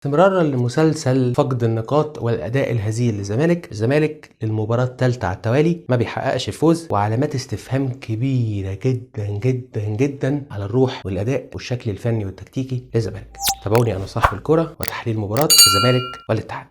استمرارا لمسلسل فقد النقاط والاداء الهزيل للزمالك، الزمالك للمباراة الثالثة على التوالي ما بيحققش الفوز، وعلامات استفهام كبيرة جدا جدا جدا على الروح والاداء والشكل الفني والتكتيكي للزمالك. تابعوني انا صاحب الكره وتحليل مباراة الزمالك والاتحاد.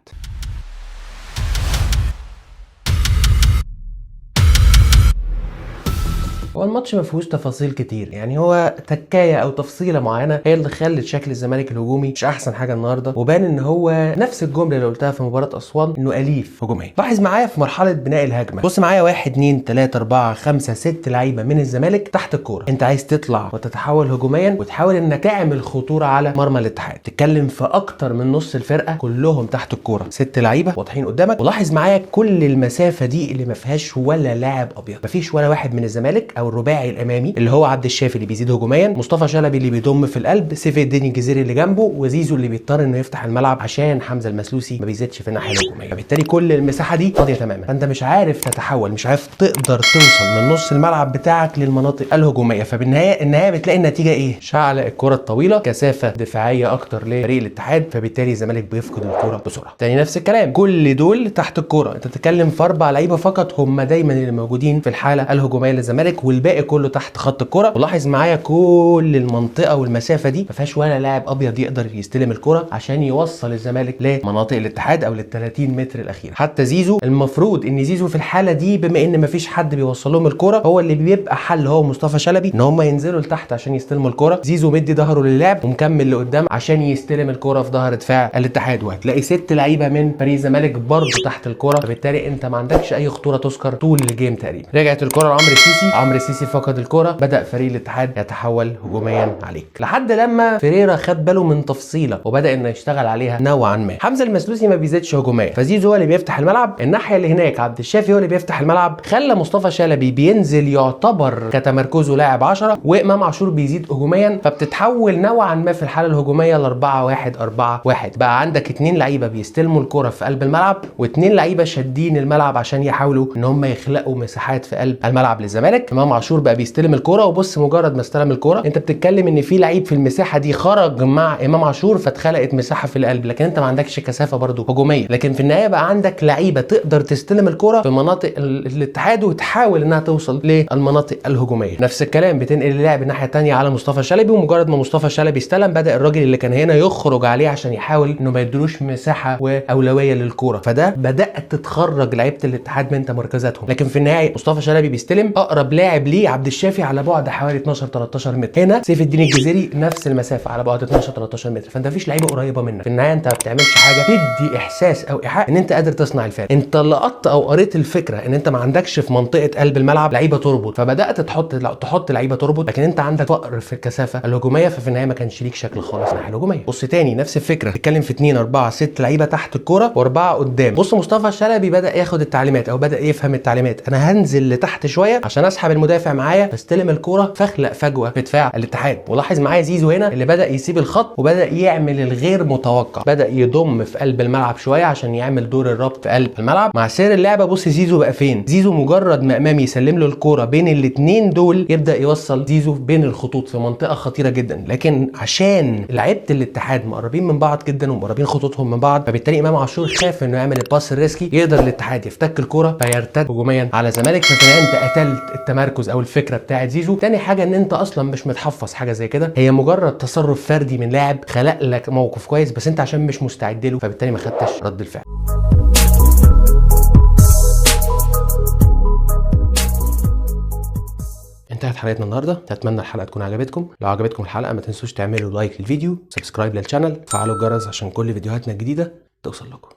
هو الماتش ما فيهوش تفاصيل كتير، يعني هو تكايه او تفصيله معينة هي اللي خلت شكل الزمالك الهجومي مش احسن حاجة النهارده، وبان ان هو نفس الجملة اللي قلتها في مباراة اسوان انه اليف هجوميا. لاحظ معايا في مرحلة بناء الهجمة، بص معايا 1 2 3 4 5 6 لعيبة من الزمالك تحت الكورة، انت عايز تطلع وتتحول هجوميا وتحاول انك تعمل خطورة على مرمى الاتحاد، تتكلم في اكتر من نص الفرقة كلهم تحت الكورة، 6 لعيبة واضحين قدامك. ولاحظ معايا كل المسافة دي اللي ما فيهاش ولا لاعب ابيض، ما فيش ولا واحد من الزمالك او الرباعي الامامي اللي هو عبد الشافي اللي بيزيد هجوميا، مصطفى شلبي اللي بيضم في القلب، سيف الدين الجزيري اللي جنبه، وزيزو اللي بيضطر انه يفتح الملعب عشان حمزة المسلوسي ما بيزيدش في الناحية الهجومية، فبالتالي كل المساحة دي فاضية تماما، فانت مش عارف تتحول، مش عارف تقدر توصل من نص الملعب بتاعك للمناطق الهجومية، فبالنهاية النهاية بتلاقي النتيجة ايه؟ شعلق الكره الطويلة، كثافة دفاعية اكتر لفريق الاتحاد، فبالتالي الزمالك بيفقد الكره بسرعة. تاني نفس الكلام، كل دول تحت الكره، انت بتتكلم في 4 لعيبة فقط هم دايما اللي موجودين في الحالة الهجومية للزمالك، والباقي كله تحت خط الكره. ولاحظ معايا كل المنطقة والمسافة دي ما فيهاش ولا لاعب ابيض يقدر يستلم الكره عشان يوصل الزمالك لمناطق الاتحاد او لل 30 متر الاخيرة. حتى زيزو المفروض ان زيزو في الحالة دي بما ان ما فيش حد بيوصل لهم الكره هو اللي بيبقى حل، هو مصطفى شلبي ان هم ينزلوا لتحت عشان يستلموا الكره. زيزو مدي ظهره للاعب ومكمل لقدام عشان يستلم الكره في ظهر دفاع الاتحاد، وهتلاقي 6 لعيبة من فريق الزمالك برضه تحت الكره، فبالتالي انت ما عندكش اي خطورة تذكر طول ال game تقريبا. رجعت الكره لعمرو السيسي، عمرو السيسي فقد الكرة، بدأ فريق الاتحاد يتحول هجوميا عليك لحد لما فيريرا خد باله من تفصيله وبدأ انه يشتغل عليها نوعا ما. حمزة المسلوسي ما بيزيدش هجوميا، فزيزو هو اللي بيفتح الملعب، الناحية اللي هناك عبد الشافي هو اللي بيفتح الملعب، خلى مصطفى شلبي بينزل يعتبر كتمركزه لاعب 10، وامام عاشور بيزيد هجوميا، فبتتحول نوعا ما في الحالة الهجومية ل 4 1 4 1. بقى عندك 2 لعيبة بيستلموا الكرة في قلب الملعب و2 لعيبة شادين الملعب عشان يحاولوا ان هم يخلقوا مساحات في قلب الملعب للزمالك. امام عاشور بقى بيستلم الكرة، وبص مجرد ما استلم الكرة انت بتتكلم ان في لعيب في المساحة دي خرج مع امام عاشور فاتخلقت مساحة في القلب، لكن انت ما عندكش كثافة برضو هجومية، لكن في النهاية بقى عندك لعيبة تقدر تستلم الكرة في مناطق الاتحاد وتحاول انها توصل للمناطق الهجومية. نفس الكلام بتنقل اللاعب الناحية الثانية على مصطفى شلبي، ومجرد ما مصطفى شلبي استلم بدا الراجل اللي كان هنا يخرج عليه عشان يحاول انه ما يدلوش مساحة واولويه للكرة، فده بدات تتخرج لعيبة الاتحاد من تمركزاتهم. لكن في النهاية مصطفى شلبي بيستلم، اقرب لاعب ليه عبد الشافي على بعد حوالي 12 13 متر، هنا سيف الدين الجزيري نفس المسافة على بعد 12 13 متر، فانت مفيش لعيبة قريبه منك. في النهاية انت ما بتعملش حاجة تدي احساس او ايحاء ان انت قادر تصنع الفارق، انت لقطت او قريت الفكرة ان انت ما عندكش في منطقة قلب الملعب لعيبة تربط، فبدات تحط لعيبة تربط، لكن انت عندك فقر في الكثافة الهجومية، ففي النهاية ما كانش ليك شكل خالص الناحية الهجومية. بص تاني نفس الفكرة، تتكلم في 2 4 6 لعيبة تحت الكورة و4 قدام. بص مصطفى شلبي بدا ياخد التعليمات او بدا يفهم التعليمات، انا هنزل لتحت شوية عشان اسحب المدافع معايا فاستلم الكورة فاخلق فجوة في دفاع الاتحاد. ولاحظ معايا زيزو هنا اللي بدا يسيب الخط وبدا يعمل الغير متوقع، بدا يضم في قلب الملعب شوية عشان يعمل دور الربط في قلب الملعب مع سير اللعبة. بص زيزو بقى فين، زيزو مجرد ما امام يسلم له الكورة بين الاثنين دول يبدا يوصل زيزو بين الخطوط في منطقة خطيرة جدا، لكن عشان لعيبة الاتحاد مقربين من بعض جدا ومقربين خطوطهم من بعض، فبالتالي امام عاشور خاف انه يعمل ال pass ال risky، يقدر الاتحاد يفتك الكورة فيرتد هجوميا على الزمالك، ففي النهاية انت قتلت التمركز او الفكرة بتاعت زيزو. تاني حاجة ان انت اصلا مش متحفظ حاجة زي كده، هي مجرد تصرف فردي من لاعب خلق لك موقف كويس، بس انت عشان مش مستعد له فبالتالي ما خدتش رد الفعل. انتهت حلقتنا النهارده، اتمنى الحلقة تكون عجبتكم. لو عجبتكم الحلقة ما تنسوش تعملوا like للفيديو، subscribe لل channel، فعلوا الجرس عشان كل فيديوهاتنا الجديدة توصل لكم.